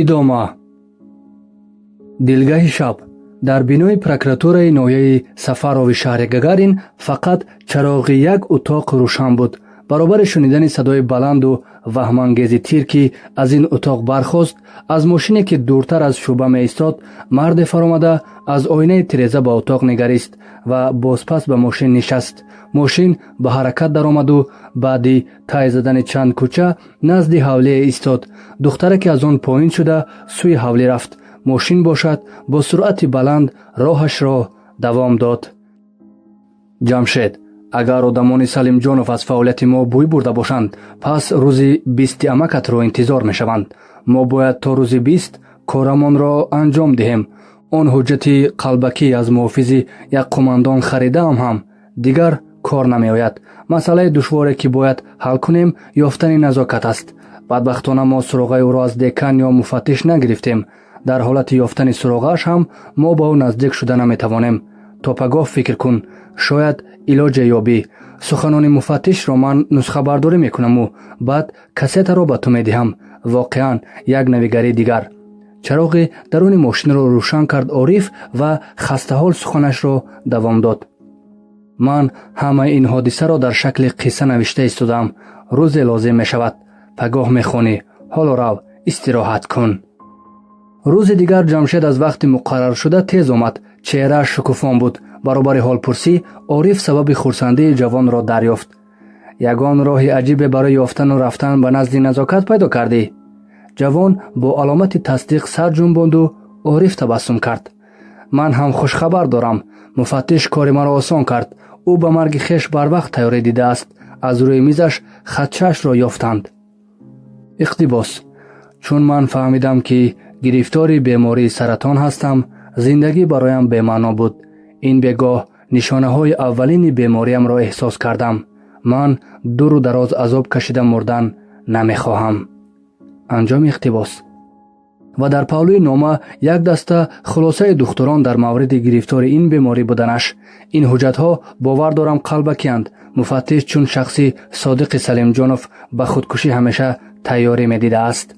Идома. Дилгаҳи шаб дар бинои прокуратураи ноҳияи Сафарови шаҳри Гагарин фақат чароғи як утоқ рӯшан буд. Баробари шунидани садои баланду ваҳмангези тир, ки аз ин утоқ бархост, аз мошине, ки дуртар аз шӯъба меистод, марде фаромада, аз оинаи тиреза ба утоқ нигарист ва бозпас ба мошин нишаст. Мошин ба ҳаракат даромаду баъди тай задани чанд кӯча назди ҳавлие истод. Духтараке аз он поин шуда, сӯи ҳавлӣ рафт. Мошин бошад, бо суръати баланд роҳашро давом дод. Ҷамшед, агар одамони Салимҷонов аз фаъолияти мо бӯй бурда бошанд, пас рӯзи 20-и амакатро интизор мешаванд. Мо бояд то рӯзи 20 корамонро анҷом диҳем. Он ҳуҷҷати қалбакӣ аз муҳофизи як қумандон харидаам ҳам дигар кор намеояд. Масъалаи душворе, ки бояд ҳал кунем, ёфтани Назокат аст. Бадбахтона, мо суроғаи ӯро аз декан ё муфаттиш нагирифтем. Дар ҳолати ёфтани суроғааш ҳам мо ба ӯ наздик шуда наметавонем. То пагоҳ фикр кун, шояд илоҷе ёбӣ. Суханони муфаттишро ман нусхабардорӣ мекунаму баъд кассетаро ба ту медиҳам. Воқеан, як навигарии дигар. Чароғи даруни мошинро рӯшан кард Ориф ва хастаҳол суханашро давом дод: «Ман ҳамаи ин ҳодисаро дар шакли қисса навишта истодаам. Рӯзе лозим мешавад. Пагоҳ мехонӣ. Ҳоло рав, истироҳат кун». Рӯзи дигар Ҷамшед аз вақти муқарраршуда тез омад. Чеҳрааш шукуфон буд. Баробари ҳолпурсӣ Ориф сабаби хурсандии ҷавонро дарёфт: «Ягон роҳи аҷибе барои ёфтану рафтан ба назди Назокат пайдо кардӣ?» Ҷавон бо аломати тасдиқ сар ҷунбонду Ориф табассум кард: «Ман ҳам хушхабар дорам. Муфаттиш кори маро осон кард. Ӯ ба марги хеш барвақт тайёрӣ дидааст. Аз рӯи мизаш хатчашро ёфтанд». Иқтибос: «Чун ман фаҳмидам, ки гирифтори бемории саратон ҳастам, зиндагӣ бароям бемаъно буд. Ин бегоҳ нишонаҳои аввалини бемориамро эҳсос кардам. Ман дуру дароз азоб кашида мурдан намехоҳам». Анҷоми иқтибос. Ва дар паҳлӯи нома як даста хулосаи духтурон дар мавриди гирифтори ин беморӣ буданаш. Ин ҳуҷҷатҳо, бовар дорам, қалбакиянд. Муфаттиш чун шахси содиқи Салимҷонов ба худкушӣ ҳамеша тайёрӣ медидааст.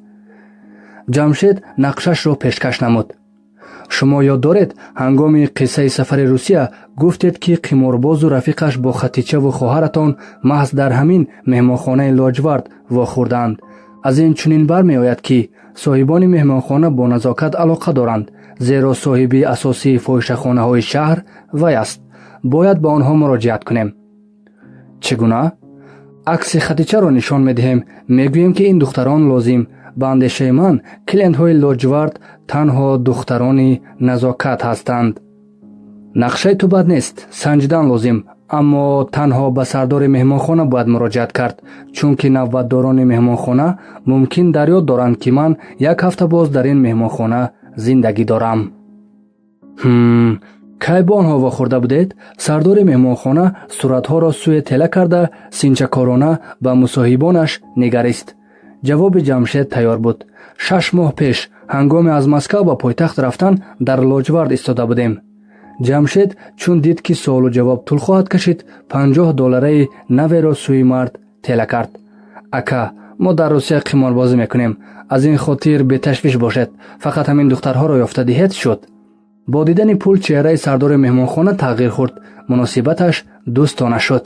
Ҷамшед нақшашро пешкаш намуд: «Шумо ёд доред, ҳангоми қиссаи сафари Русия гуфтед, ки қиморбозу рафиқаш бо Хатичаву хоҳаратон маҳз дар ҳамин меҳмонхонаи Лоҷвард вохӯрдаанд. Аз ин чунин бармеояд, ки соҳибони меҳмонхона бо Назокат алоқа доранд, зеро соҳиби асосии фоҳишахонаҳои шаҳр вай аст. Бояд ба онҳо муроҷиат кунем». «Чӣ гуна?» «Акси Хатичаро нишон медиҳем. Мегӯем, ки ин духтарон лозим. Ба андешаи ман, клиентҳои Лоҷвард танҳо духтарони Назокат ҳастанд». «Нақшаи ту бад нест, санҷидан лозим. Аммо танҳо ба сардори меҳмонхона бояд муроҷиат кард, чунки навбатдорони меҳмонхона мумкин дар ёд доранд, ки ман як ҳафта боз дар ин меҳмонхона зиндагӣ дорам». «Ҳм, кай бо онҳо вохӯрда будед?» Сардори меҳмонхона суратҳоро сӯе тела карда, синчакорона ба мусоҳибонаш нигарист. Ҷавоби Ҷамшед тайёр буд: «6 моҳ пеш, ҳангоме аз Москав ба пойтахт рафтан, дар Лоҷвард истода будем». Ҷамшед чун дид, ки суолу ҷавоб тӯл хоҳад кашид, 50 доллараи наверо сӯи мард тела кард: «Ака, мо дар Русия қиморбозӣ мекунем. Аз ин хотир беташвиш бошед. Фақат ҳамин духтарҳоро ёфта диҳед, шуд». Бо дидани пул чеҳраи сардори меҳмонхона тағйир хӯрд, муносибаташ дӯстона шуд.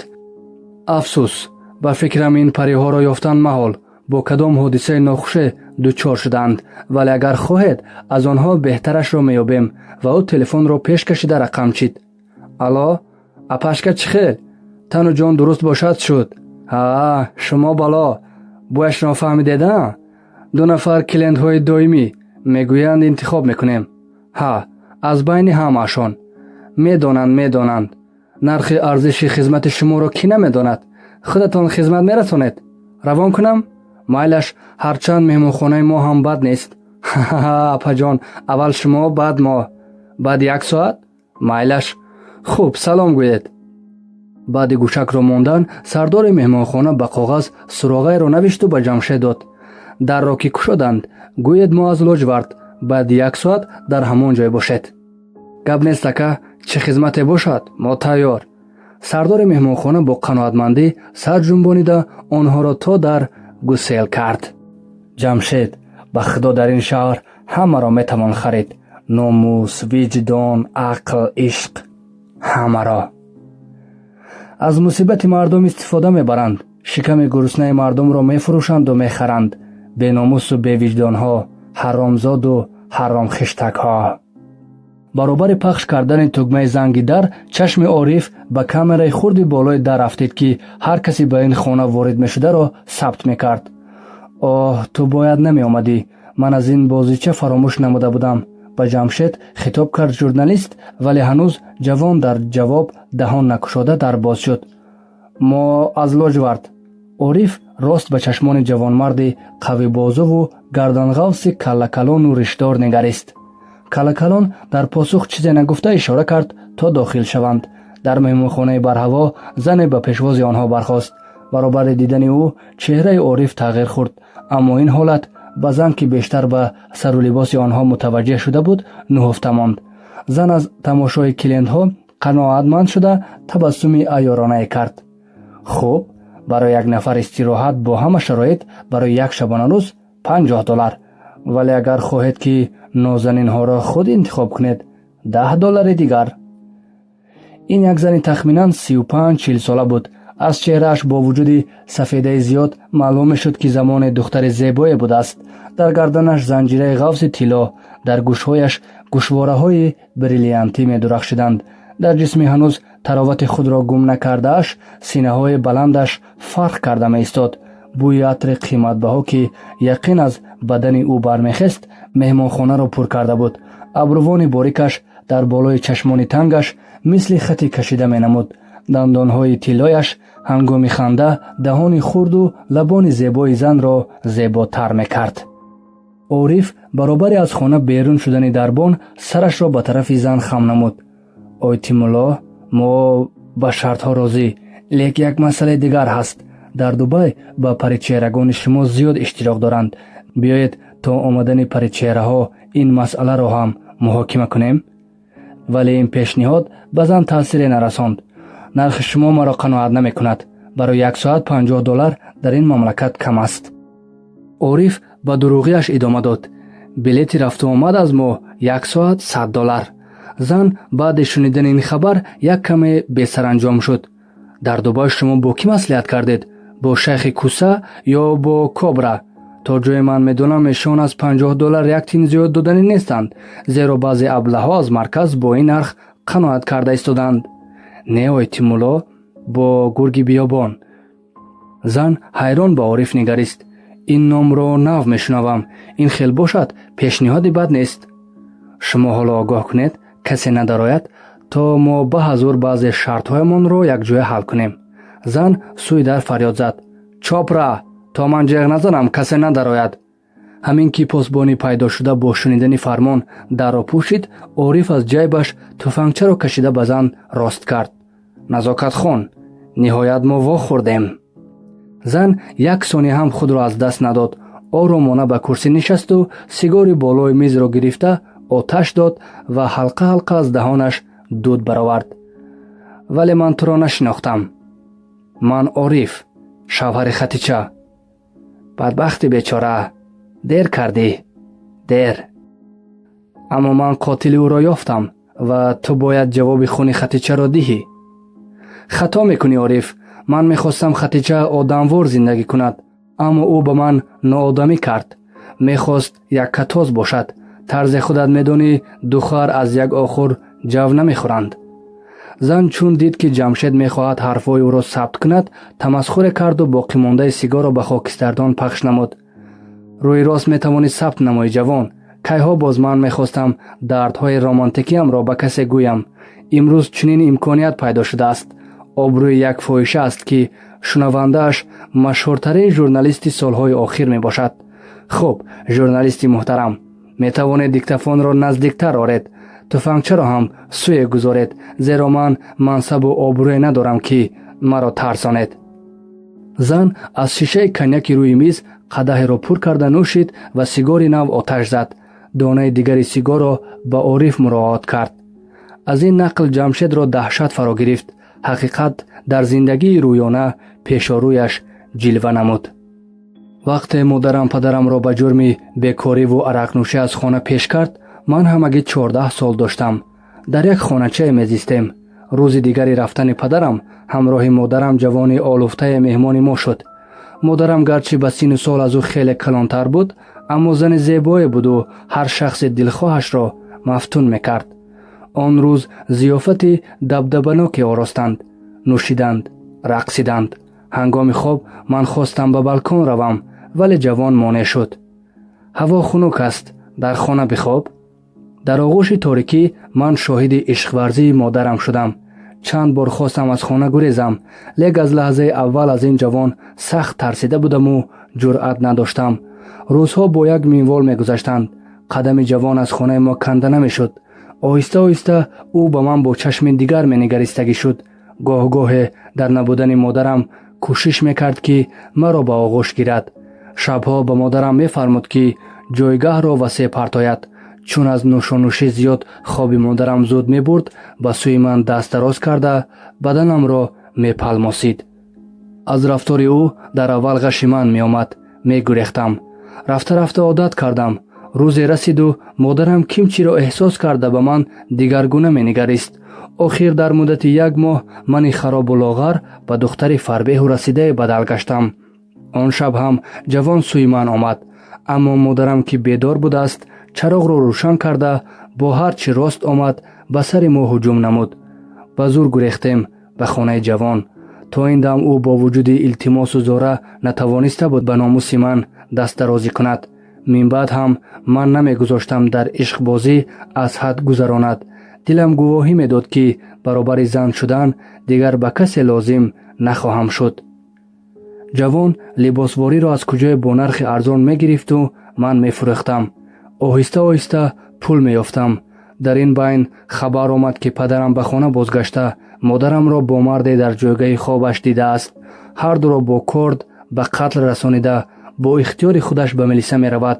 «Афсӯс, ба фикрам, ин париҳоро ёфтан маҳол. Бо кадом ҳодисаи нохуше дучор шудаанд. Вале агар хоҳед, аз онҳо беҳтарашро меёбем». Ва ӯ телефонро пеш кашида рақам чид: «Алло, апашка, чӣ хел? Тану ҷон дуруст бошад, шуд. Ҳа, шумо бало бояшро фаҳмидеда? Ду нафар клиентҳои доимӣ мегӯянд, интихоб мекунем. Ҳа, аз байни ҳамаашон. Медонанд, медонанд. Нархи арзиши хизмати шуморо кӣ намедонад? Худатон хизмат мерасонед? Равон кунам? Майлаш, ҳарчанд меҳмонхонаи мо ҳам бад нест. Ҳа, апаҷон, аввал шумо, баъд мо. Баъд як соат? Майлаш. Хуб, салом гӯед». Баъди гӯшакро мондан сардори меҳмонхона ба коғаз суроғаеро навишту ба Ҷамшед дод: «Дарро ки кушоданд, гӯед, мо аз Лоҷвард. Баъди як соат дар ҳамон ҷой бошед». «Гап нест, ака, чӣ хизмате бошад, мо тайёр». Сардори меҳмонхона бо қаноатмандӣ сар ҷунбонида, онҳоро то дар гусел кард. Ҷамшед, Ба Худо, дар ин шаҳр ҳамаро метавон харид: номус, виҷдон, ақл, ишқ, ҳамаро. Аз мусибати мардум истифода мебаранд, шиками гуруснаи мардумро мефурӯшанду мехаранд. Беномусу бевиҷдонҳо, ҳаромзоду ҳаромхиштакҳо. Баробари пахш кардани тугмаи занги дар, чашми Ориф ба камераи хурди болои дар афтид, ки ҳар касе ба ин хона ворид мешударо сабт мекард. «Оҳ, ту бояд намеомадӣ, ман аз ин бозича фаромӯш намуда будам», ба Ҷамшед хитоб кард журналист, вале ҳанӯз ҷавон дар ҷавоб даҳон накушода, дар боз шуд. «Мо аз Лоҷвард». Ориф рост ба чашмони ҷавонмарди қавибозуву гарданғавси каллакалону ришдор нигарист. Каллакалон дар посух чизе нагуфта, ишора кард, то дохил шаванд. Дар меҳмонхонаи барҳаво зане ба пешвози онҳо бархост. Баробари дидани ӯ чеҳраи Ориф тағйир хӯрд, аммо ин ҳолат ба зан, ки бештар ба сару либоси онҳо мутаваҷҷеҳ шуда буд, нуҳуфта монд. Зан аз тамошои клиентҳо қаноатманд шуда, табассуми айёронае кард. «Хуб, барои як нафар истироҳат бо ҳама шароит барои як шабонарӯз 50 доллар, вале агар хоҳед, ки нозанинҳоро худ интихоб кунед, 10 доллари дигар». Ин як зани тахминан 35-40 сола буд. Аз чеҳрааш бо вуҷуди сафедаи зиёд маълум мешуд, ки замоне духтари зебое будааст. Дар гарданаш занҷираи ғафси тилло, дар гӯшҳояш гӯшвораҳои бриллиантӣ медурахшиданд. Дар ҷисми ҳанӯз таровати худро гум накардааш синаҳои баландаш фарқ карда меистод. Бӯи атри қиматбаҳо, ки яқин аз бадани ӯ бармехест, меҳмонхонаро пур карда буд. Абрувони борикаш дар болои чашмони тангаш мисли хати кашида менамуд. Дандонҳои тиллояш ҳангоми ханда даҳони хурду лабони зебои занро зеботар мекард. Ориф баробари аз хона берун шудани дарбон сарашро ба тарафи зан хам намуд. «Ойтимулло, мо ба шартҳо розӣ, лек як масъалаи дигар ҳаст. Дар Дубай ба паричеҳрагони шумо зиёд иштиёқ доранд. Биёед, то омадани паричеҳраҳо ин масъаларо ҳам муҳокима кунем». Вале ин пешниҳод ба зан таъсире нарасонд. «Нархи шумо маро қаноат намекунад. Барои як соат 50 доллар дар ин мамлакат кам аст». Ориф ба дурӯғиаш идома дод: «Билети рафтуомад аз мо, як соат 100 доллар». Зан баъди шунидани ин хабар як каме бесаранҷом шуд. «Дар Дубай шумо бо кӣ маслиҳат кардед, бо шайхи куса ё бо кобра? То ҷое ман медонам, эшон аз 50 доллар як тин зиёд доданӣ нестанд, зеро баъзе аблаҳо аз марказ бо ин нарх қаноат карда истоданд». «Не, ойтимулло, бо гурги биёбон». Зан ҳайрон ба Ориф нигарист. «Ин номро нав мешунавам. Ин хел бошад, пешниҳоди бад нест. Шумо ҳоло огоҳ кунед, касе надарояд, то мо ба ҳазур баъзе шартҳоямонро якҷоя ҳал кунем». Зан сӯи дар фарёд зад: «Чопра, то ман ҷеғ назанам, касе надарояд». Ҳамин ки посбонӣ пайдо шуда, бо шунидани фармон дарро пӯшид, Ориф аз ҷайбаш туфангчаро кашида, ба зан рост кард. «Назокатхон, ниҳоят мо вохӯрдем». Зан як сония ҳам худро аз даст надод. Оромона ба курсӣ нишасту сигори болои мизро гирифта оташ дод ва ҳалқа ҳалқа аз даҳонаш дуд баровард. «Вале ман туро нашинохтам». «Ман Ориф, шавҳари Хатича». «Бадбахти бечора, дер кардӣ, дер. Аммо ман қотили ӯро ёфтам ва ту бояд ҷавоби хуни Хатичаро диҳӣ». «Хато мекунӣ, Ориф. Ман мехостам, Хатича одамвор зиндагӣ кунад, аммо ӯ ба ман ноодамӣ кард. Мехост яккатоз бошад. Тарзе худат медонӣ, ду хар аз як охур ҷав намехӯранд». Зан чун дид, ки Ҷамшед мехоҳад ҳарфҳои ӯро сабт кунад, тамасхуре карду боқимондаи сигорро ба хокистардон пахш намуд. «Рӯи рост метавонӣ сабт намоӣ, ҷавон. Кайҳо боз ман мехостам дардҳои романтикиамро ба касе гӯям. Имрӯз чунин имконият пайдо шудааст. Обрӯи як фоҳиша аст, ки шунавандааш машҳуртарин журналисти солҳои охир мебошад. Хуб, журналисти муҳтарам, метавонед диктофонро наздиктар оред, туфангчаро ҳам сӯе гузоред, зеро ман мансабу обрӯе надорам, ки маро тарсонед». Зан аз шишаи коньяки рӯи миз қадаҳеро пур карда нӯшид ва сигори нав оташ зад. Донаи дигари сигорро ба Ориф муроот кард. Аз ин нақл Ҷамшедро даҳшат фаро гирифт. Ҳақиқат дар зиндагии рӯёна пешорӯяш ҷилва намуд. Вақте модарам падарамро ба ҷурми бекориву арақнӯшӣ аз хона пеш кард, ман ҳамагӣ 14 сол доштам. Дар як хоначае мезистем. Рӯзи дигари рафтани падарам ҳамроҳи модарам ҷавони олуфтае меҳмони мо шуд. Модарам гарчи ба сину сол аз ӯ хеле калонтар буд, аммо зани зебое буду ҳар шахси дилхоҳашро мафтун мекард. Он рӯз зиёфати дабдабаноке оростанд, нӯшиданд, рақсиданд. Ҳангоми хоб ман хостам ба балкон равам, вале ҷавон монеъ шуд: «Ҳаво хунук аст, дар хона бихоб». Дар оғӯши торикӣ ман шоҳиди ишқварзии модарам шудам. Чанд бор хостам аз хона гурезам, лек аз лаҳзаи аввал аз ин ҷавон сахт тарсида будаму ҷуръат надоштам. Рӯзҳо бо як минвол мегузаштанд. Қадами ҷавон аз хонаи мо канда намешуд. Оҳиста оҳиста ӯ ба ман бо чашми дигар менигаристагӣ шуд. Гоҳ-гоҳе дар набудани модарам кӯшиш мекард, ки маро ба оғӯш гирад. Шабҳо ба модарам мефармуд, ки ҷойгаҳро васеъ партояд. Чун аз нӯшонӯшӣ зиёд хоби модарам зуд мебурд, ба сӯи ман даст дароз карда, баданамро мепалмосид. Аз рафтори ӯ дар аввал ғаши ман меомад, мегурехтам. Рафта рафта одат кардам. Рӯзе расиду модарам ким чиро эҳсос карда, ба ман дигаргуна менигарист. Охир дар муддати як моҳ мани харобу лоғар ба духтари фарбеҳу расидае бадал гаштам. Он шаб ҳам ҷавон сӯи ман омад, аммо модарам, ки бедор будааст, чароғро рӯшан карда, бо ҳар чӣ рост омад ба сари мо ҳуҷум намуд. Ба зур гурехтем ба хонаи ҷавон. То ин дам ӯ бо вуҷуди илтимосу зора натавониста буд ба номуси ман дастдарозӣ кунад. Минбаъд ҳам ман намегузоштам дар ишқбозӣ аз ҳад гузаронад. Дилам гувоҳӣ медод, ки баробари зан шудан дигар ба касе лозим нахоҳам шуд. Ҷавон либосвориро аз куҷое бо нархи арзон мегирифту ман мефурӯхтам. Оҳиста оҳиста пул меёфтам. Дар ин байн хабар омад, ки падарам ба хона бозгашта, модарамро бо марде дар ҷойгаҳи хобаш дидааст. Ҳардуро бо корд ба қатл расонида, бо ихтиёри худаш ба милиса меравад.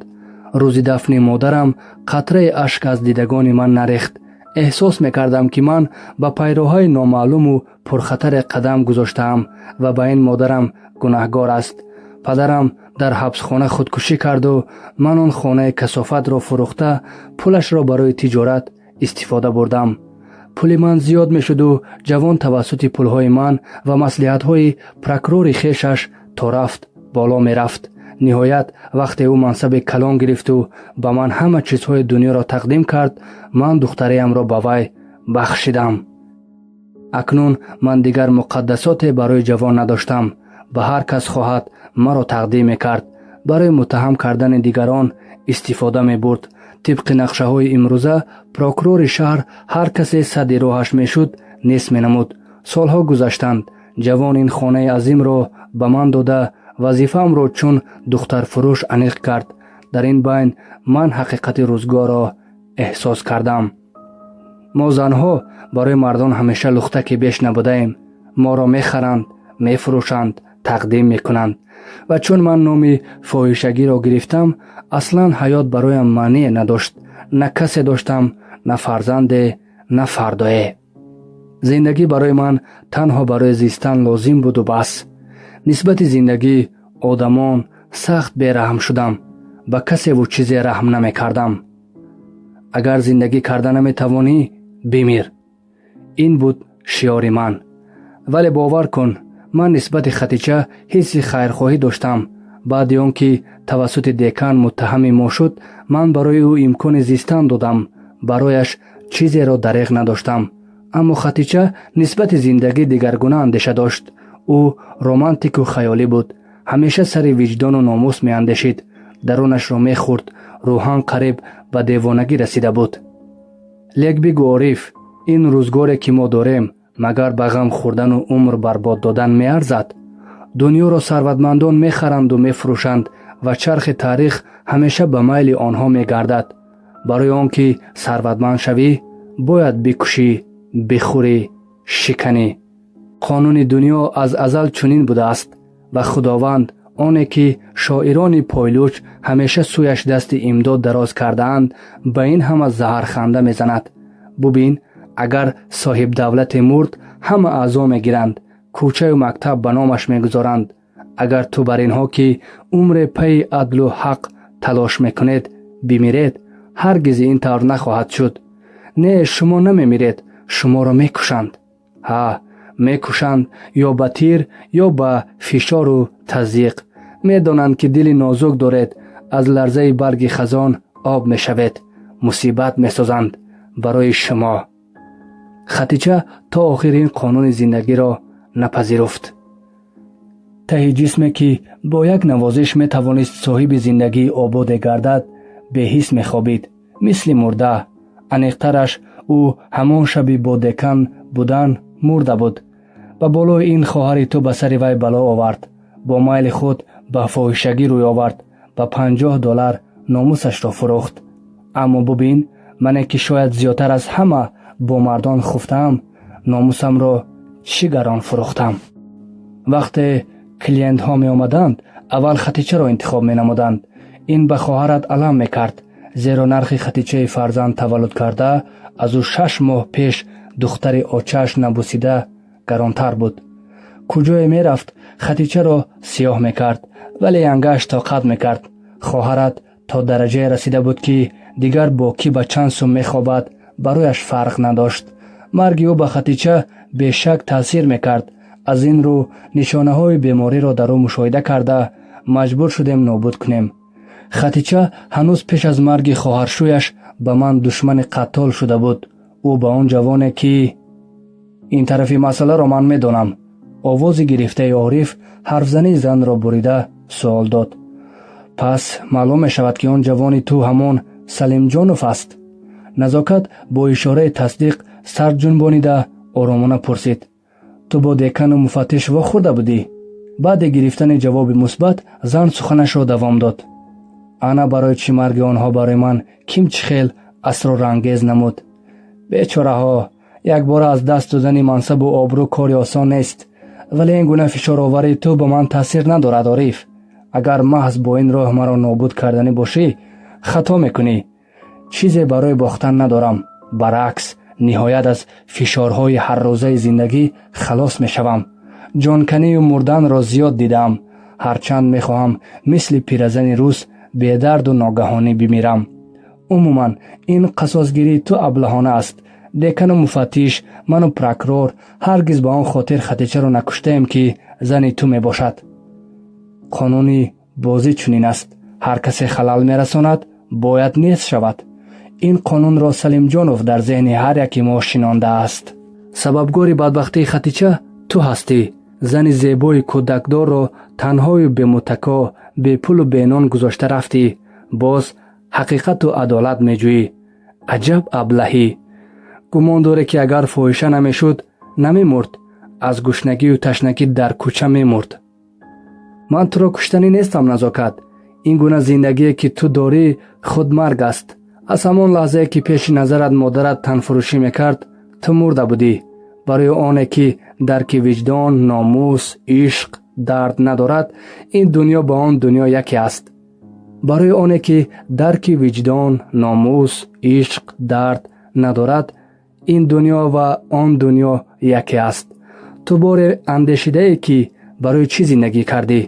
Рӯзи дафни модарам қатраи ашк аз дидагони ман нарехт. Эҳсос мекардам, ки ман ба пайроҳаи номаълуму пурхатаре қадам гузоштаам ва ба ин модарам гунаҳгор аст. Падарам дар ҳабсхона худкушӣ карду ман он хонаи касофатро фурӯхта, пулашро барои тиҷорат истифода бурдам. Пули ман зиёд мешуду ҷавон тавассути пулҳои ман ва маслиҳатҳои прокурори хешаш то рафт боло мерафт. Ниҳоят, вақте ӯ мансаби калон гирифту ба ман ҳама чизҳои дунёро тақдим кард, ман духтариамро ба вай бахшидам. Акнун ман дигар муқаддасоте барои ҷавон надоштам. Ба ҳар кас хоҳад маро тақдим мекард, барои муттаҳам кардани дигарон истифода мебурд. Тибқи нақшаҳои имрӯза прокурори шаҳр ҳар касе садди роҳаш мешуд, нест менамуд. Солҳо гузаштанд. Ҷавон ин хонаи азимро ба ман дода, вазифаамро чун духтарфурӯш аниқ кард. Дар ин байн ман ҳақиқати рӯзгорро эҳсос кардам. Мо занҳо барои мардон ҳамеша лухтаке беш набудаем. Моро мехаранд, мефурӯшанд, тақдим мекунанд. Ва чун ман номи фоҳишагиро гирифтам, аслан ҳаёт бароям маъние надошт. На касе доштам, на фарзанде, на фардое. Зиндагӣ барои ман танҳо барои зистан лозим буду бас. Нисбати зиндагӣ, одамон сахт бераҳм шудам. Ба касеву чизе раҳм намекардам. «Агар зиндагӣ карда наметавонӣ, бимир», ин буд шиёри ман. Вале бовар кун, ман нисбати Хатича ҳисси хайрхоҳӣ доштам. Баъди он ки тавассути декан муттаҳами мо шуд, ман барои ӯ имкони зистан додам, барояш чизеро дареғ надоштам. Аммо Хатича нисбати зиндагӣ дигаргуна андеша дошт. Ӯ романтику хаёлӣ буд, ҳамеша сари виҷдону номус меандешид, дарунашро мехӯрд, рӯҳан қариб ба девонагӣ расида буд. Лек бигӯ, Ориф, ин рӯзгоре, ки мо дорем, магар ба ғам хӯрдану умр барбод додан меарзад? Дунёро сарватмандон мехаранду мефурӯшанд ва чархи таърих ҳамеша ба майли онҳо мегардад. Барои он ки сарватманд шавӣ, бояд бикушӣ, бихӯрӣ, шиканӣ. Қонуни дунё аз азал чунин будааст ва Худованд, оне ки шоирони пойлуч ҳамеша сӯяш дасти имдод дароз кардаанд, ба ин ҳама заҳарханда мезанад. Бубин, агар соҳибдавлате мурд, ҳама аъзо мегиранд, кӯчаю мактаб ба номаш мегузоранд. Агар ту бар инҳо, ки умре пайи адлу ҳақ талош мекунед, бимиред, ҳаргиз ин тавр нахоҳад шуд. Не, шумо намемиред, шуморо мекушанд. Ҳа, мекушанд, ё ба тир, ё ба фишору тазйиқ. Медонанд, ки дили нозук доред, аз ларзаи барги хазон об мешавед. Мусибат месозанд барои шумо. Хатича то охир ин қонуни зиндагиро напазируфт. Таҳи ҷисме, ки бо як навозиш метавонист соҳиби зиндагии ободе гардад, беҳис мехобид, мисли мурда. Аниқтараш, ӯ ҳамон шаби бо декан будан мурда буд. Ба болои ин хоҳари ту ба сари вай бало овард, бо майли худ ба фоҳишагӣ рӯй овард, ба 50 доллар номусашро фурӯхт. Аммо бубин, мане ки шояд зиёдтар аз ҳама бо мардон хуфтаам, номусамро чӣ гарон фурӯхтам. Вақте клиентҳо меомаданд, аввал Хатичаро интихоб менамуданд. Ин ба хоҳарат алам мекард, зеро нархи Хатичаи фарзанд таваллуд карда аз ӯ 6 моҳ пеш духтари очааш набусида гаронтар буд. Куҷое мерафт, Хатичаро сиёҳ мекард, вале янгааш тоқат мекард. Хоҳарат то дараҷае расида буд, ки дигар бо кӣ ба чанд сум мехобад, барояш фарқ надошт. Марги ӯ ба Хатича бешак таъсир мекард. Аз ин рӯ нишонаҳои бемориро дар ӯ мушоҳида карда, маҷбур шудем нобуд кунем. Хатича ҳанӯз пеш аз марги хоҳаршӯяш ба ман душмани қаттол шуда буд. Ӯ ба он ҷавоне ки ин тарафи масъаларо ман медонам. Овози гирифтаи Ориф ҳарфзании занро бурида суол дод: «Пас маълум мешавад, ки он ҷавони ту ҳамон Салимҷонов аст?» Назокат бо ишораи тасдиқ сар ҷунбонида, оромона пурсид: «Ту бо декану муфаттиш вохӯрда будӣ?» Баъди гирифтани ҷавоби мусбат, зан суханашро давом дод: «Ана барои чӣ марги онҳо барои ман ким чӣ хел асрорангез намуд. Бечораҳо, якбора аз даст додани мансабу обрӯ кори осон нест. Вале ин гуна фишороварии ту ба ман таъсир надорад, Ориф. Агар маҳз бо ин роҳ маро нобуд карданӣ бошӣ, хато мекунӣ. Чизе барои бохтан надорам. Баръакс, ниҳоят аз фишорҳои ҳаррӯзаи зиндагӣ халос мешавам. Ҷонканию мурданро зиёд дидаам. Ҳарчанд мехоҳам мисли пиразани рус бедарду ногаҳонӣ бимирам. Умуман, ин қасосгирии ту аблаҳона аст. Декану муфаттиш, ману прокурор ҳаргиз ба он хотир Хатичаро накуштаем, ки зани ту мебошад. Қонуни бозӣ чунин аст: ҳар касе халал мерасонад, бояд нест шавад. Ин қонунро Салимҷонов дар зеҳни ҳар яки мо шинондааст. Сабабгори бадбахтии Хатича ту ҳастӣ. Зани зебои кӯдакдорро танҳою бемуттако, бепулу бенон гузошта рафтӣ. Боз ҳақиқату адолат меҷӯӣ. Аҷаб аблаҳӣ! Гумон дорӣ, ки агар фоҳиша намешуд, намемурд? Аз гушнагию ташнагӣ дар кӯча мемурд. Ман туро куштанӣ нестам, Назокат. Ин гуна зиндагие, ки ту дорӣ, худ марг аст. Аз ҳамон лаҳзае, ки пеши назарат модарат танфурӯшӣ мекард, ту мурда будӣ. Барои оне ки дарки виҷдон, номус, ишқ, дард надорад, ин дунё ба он дунё яке аст. Барои оне ки дарки виҷдон, номус, ишқ, дард надорад, ин дунё ва он дунё яке аст. Ту боре андешидае, ки барои чӣ зиндагӣ кардӣ?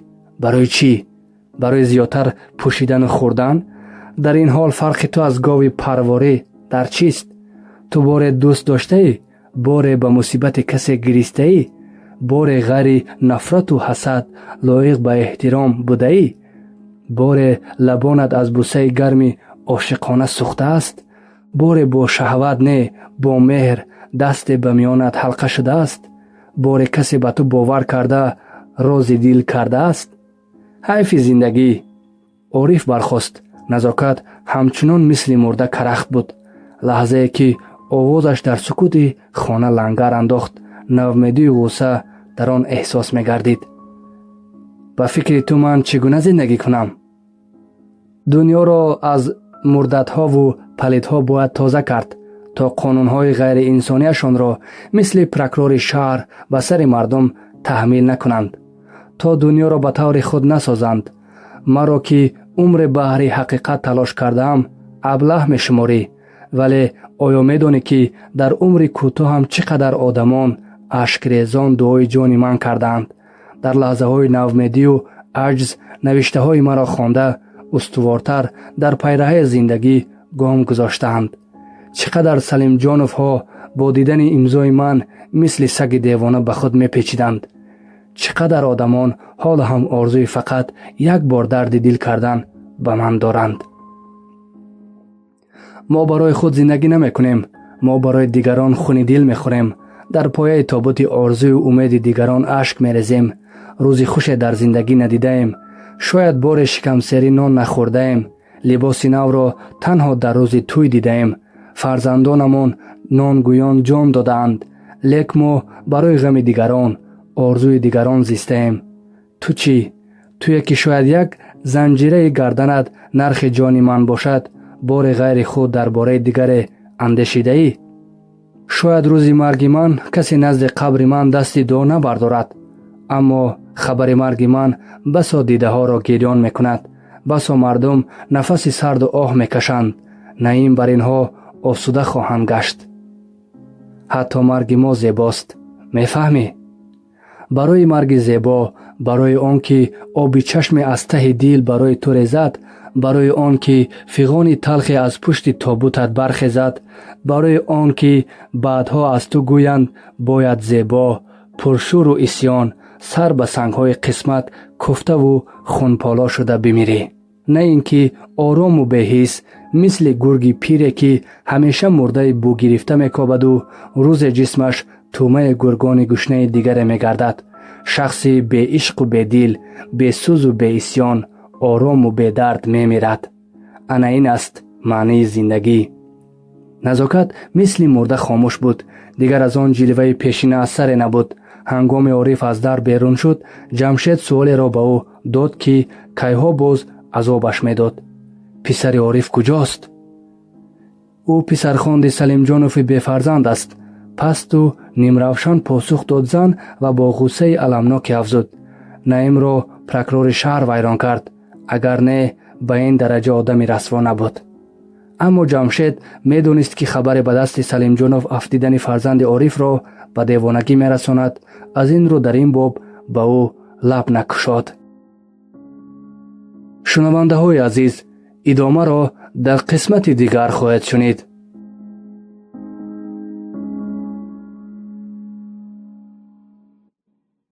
Барои чӣ? Барои зиёдтар пӯшидану хӯрдан? Дар ин ҳол фарқи ту аз гови парворӣ дар чист? Ту боре дӯст доштаӣ? Боре ба мусибати касе гиристаӣ? Боре ғайри нафрату ҳасад лоиқ ба эҳтиром будаӣ? Боре лабонат аз бусаи гарми ошиқона сӯхтааст? Боре бо шаҳват, не, бо меҳр дасте ба миёнат ҳалқа шудааст? Боре касе ба ту бовар карда, рози дил кардааст? Ҳайфи зиндагӣ!» Ориф бархост. Назокат ҳамчунон мисли мурда карахт буд. Лаҳзае ки овозаш дар сукути хона лангар андохт, ноумедию ғусса дар он эҳсос мегардид. «Ба фикри ту, ман чӣ гуна зиндагӣ кунам? Дунёро аз мурдадҳову палидҳо бояд тоза кард, то қонунҳои ғайриинсонияшонро мисли прокурори шаҳр ба сари мардум таҳмил накунанд, то дунёро ба таври худ насозанд. Маро, ки умре баҳри ҳақиқат талош кардаам, аблаҳ мешуморӣ. Вале оё медонӣ, ки дар умри кӯтоҳам чӣ қадар одамон ашкрезон дуои ҷони ман кардаанд? Дар лаҳзаҳои навмедию аҷз навиштаҳои маро хонда, устувортар дар пайраҳаи зиндагӣ гом гузоштаанд. Чӣ қадар Салимҷоновҳо бо дидани имзои ман мисли саги девона ба худ мепечиданд. Чӣ қадар одамон ҳоло ҳам орзуи фақат як бор дарди дил кардан ба ман доранд. Мо барои худ зиндагӣ намекунем, мо барои дигарон хуни дил мехӯрем, дар пояи тобути орзую умеди дигарон ашк мерезем. Рӯзи хуше дар зиндагӣ надидаем, шояд боре шикамсерӣ нон нахӯрдаем, либоси навро танҳо дар рӯзи тӯй дидаем. Фарзандонамон нонгӯён ҷон додаанд, лек мо барои ғами дигарон, орзуи дигарон зистаем. Ту чӣ? Туе ки шояд як занҷираи гарданат нархи ҷони ман бошад, боре ғайри худ дар бораи дигаре андешидаӣ? Шояд рӯзи марги ман касе назди қабри ман дасти дуо набардорад, аммо хабари марги ман басо дидаҳоро гирён мекунад, басо мардум нафаси сарду оҳ мекашанд. Наим бар инҳо осуда хоҳанд гашт. Ҳатто марги мо зебост, мефаҳмӣ? Барои марги зебо, барои он ки оби чашме аз таҳи дил барои ту резад, барои он ки фиғони талхе аз пушти тобутат бархезад, барои он ки баъдҳо аз ту гӯянд, бояд зебо, пуршӯру исьён, сар ба сангҳои қисмат куфтаву хунполо шуда бимирӣ, на ин ки орому беҳис, мисли гурги пире, ки ҳамеша мурдаи бӯгирифта мекобаду рӯзе ҷисмаш тӯъмаи гургони гушнаи дигаре мегардад. Шахси беишқу бедил, бесӯзу беисьён, орому бедард мемирад. Ана ин аст маънии зиндагӣ. Назокат мисли мурда хомӯш буд. Дигар аз он ҷилваи пешина асаре набуд. Ҳангоми Ориф аз дар берун шуд, Ҷамшед суолеро ба ӯ дод, ки кайҳо боз азобаш медод: «Писари Ориф куҷост?» «Ӯ писархонди Салимҷонови бефарзанд аст», пасту нимравшан посух дод зан ва бо ғуссаи аламноке афзуд: «Наимро прокурори шаҳр вайрон кард, агар не, ба ин дараҷа одами расво набуд». Аммо Ҷамшед медонист, ки хабаре ба дасти Салимҷонов афтидани фарзанди Орифро ба девонагӣ мерасонад, аз ин рӯ дар ин боб ба ӯ лаб накушод. Шунавандаҳои азиз, идомаро дар қисмати дигар хоҳед шунид.